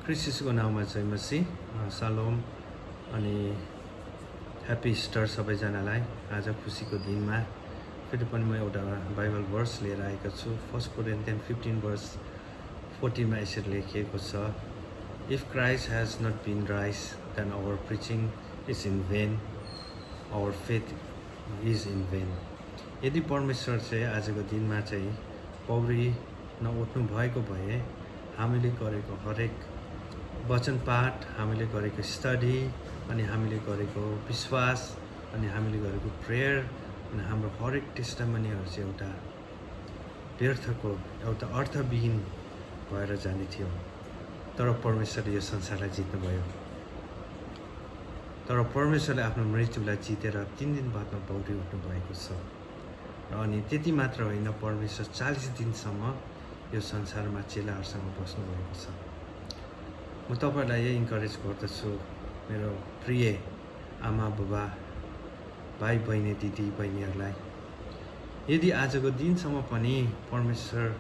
क्रिस्चियसको नाउँमा चाहिँ मसी सालोम अनि ह्याप्पी स्टार सबैजनालाई आज खुसीको दिनमा फेरि पनि म एउटा बाइबल वर्स लिएर आएको छु। 1 Corinthians 15 verse 14 मा यसरी लेखिएको छ, if Christ has not been rise then our preaching is in vain, our faith is in vain. यदि परमेश्वर चाहिँ आजको दिनमा चाहिँ पौडी नउठ्नु भएको भए हामीले गरेको हरेक वचन पाठ, हामीले गरेको स्टडी अनि हामीले गरेको विश्वास अनि हामीले गरेको प्रेयर अनि हाम्रो हरेक टेस्टामनीहरू चाहिँ एउटा व्यर्थको एउटा अर्थविहीन भएर जाने थियो। तर परमेश्वरले यो संसारलाई जित्नुभयो। तर परमेश्वरले आफ्नो मृत्युलाई जितेर 3 दिन बादमा पौडी उठ्नु भएको छ। र अनि त्यति मात्र होइन, परमेश्वर 40 दिनसम्म यो संसारमा चेलाहरूसँग बस्नुभएको छ। म तपाईहरूलाई यही इन्करेज गर्दछु, मेरो प्रिय आमा बुबा, भाइ बहिनी, दिदी बहिनीहरूलाई, यदि आजको दिनसम्म पनि परमेश्वरसँग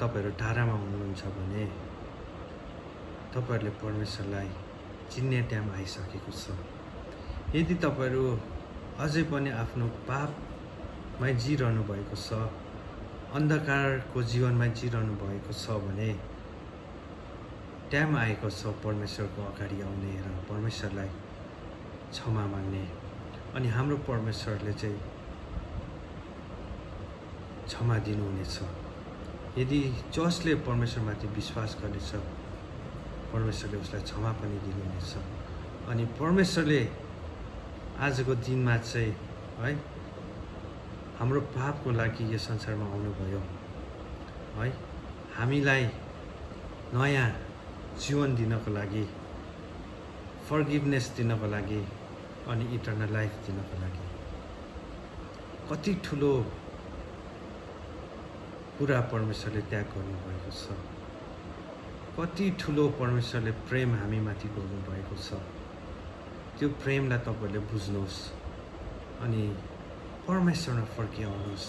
तपाईँहरू टाढामा हुनुहुन्छ भने तपाईँहरूले परमेश्वरलाई चिन्ने टाइम आइसकेको छ। यदि तपाईँहरू अझै पनि आफ्नो पापमै जिरहनु भएको छ, अन्धकारको जीवनमा जिरहनु भएको छ भने टाइम आएको छ परमेश्वरको अगाडि आउने र परमेश्वरलाई क्षमा माग्ने। अनि हाम्रो परमेश्वरले चाहिँ क्षमा दिनुहुनेछ। यदि जसले परमेश्वरमाथि विश्वास गर्नेछ परमेश्वरले उसलाई क्षमा पनि दिनुहुनेछ। अनि परमेश्वरले आजको दिनमा चाहिँ है हाम्रो पापको लागि यो संसारमा आउनुभयो है, हामीलाई नयाँ जीवन दिनको लागि, फर्गिभनेस दिनको लागि अनि इटर्नल लाइफ दिनको लागि। कति ठुलो कुरा परमेश्वरले त्याग गर्नुभएको छ, कति ठुलो परमेश्वरले प्रेम हामीमाथि गर्नुभएको छ। त्यो प्रेमलाई तपाईँहरूले बुझ्नुहोस् अनि परमेश्वरमा फर्किआउनुहोस्।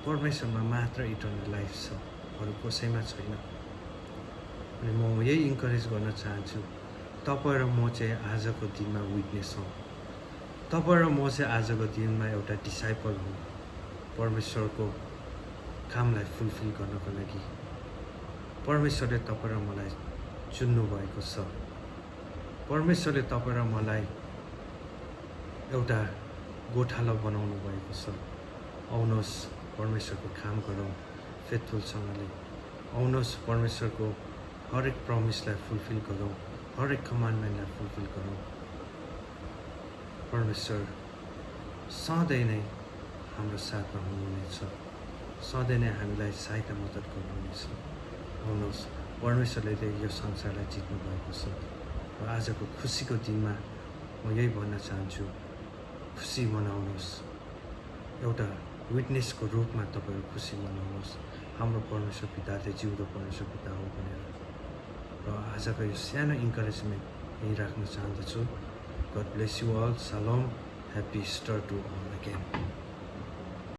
परमेश्वरमा मात्र इटर्नल लाइफ छ, अरू कसैमा छैन। अनि म यही इन्करेज गर्न चाहन्छु, तपाईँ र म चाहिँ आजको दिनमा विटनेस हौँ। तपाईँ र म चाहिँ आजको दिनमा एउटा डिसाइपल हौँ परमेश्वरको कामलाई फुलफिल गर्नको लागि। परमेश्वरले तपाईँ र मलाई चुन्नु भएको छ। परमेश्वरले तपाईँ र मलाई एउटा गोठालो बनाउनु भएको छ। आउनुहोस् परमेश्वरको काम गरौँ फेथफुलसँगले। आउनुहोस् परमेश्वरको हरेक प्रमिसलाई फुलफिल गरौँ, हरेक कमान्डमेन्टलाई फुलफिल गरौँ। परमेश्वर सधैँ नै हाम्रो साथमा हुनुहुनेछ, सधैँ नै हामीलाई सहायता मद्दत गर्नुहुनेछ। आउनुहोस्, परमेश्वरले यो संसारलाई जित्नु भएको छ। र आजको खुसीको दिनमा म यही भन्न चाहन्छु, खुसी मनाउनुहोस्। एउटा विटनेसको रूपमा तपाईँहरू खुसी मनाउनुहोस्। हाम्रो परमेश्वर पिता चाहिँ जिउँदो परमेश्वर पिता हो भनेर। र आजको यो सानो इन्करेजमेन्ट यही राख्न चाहन्छु। God bless you all. Shalom, happy star to all again.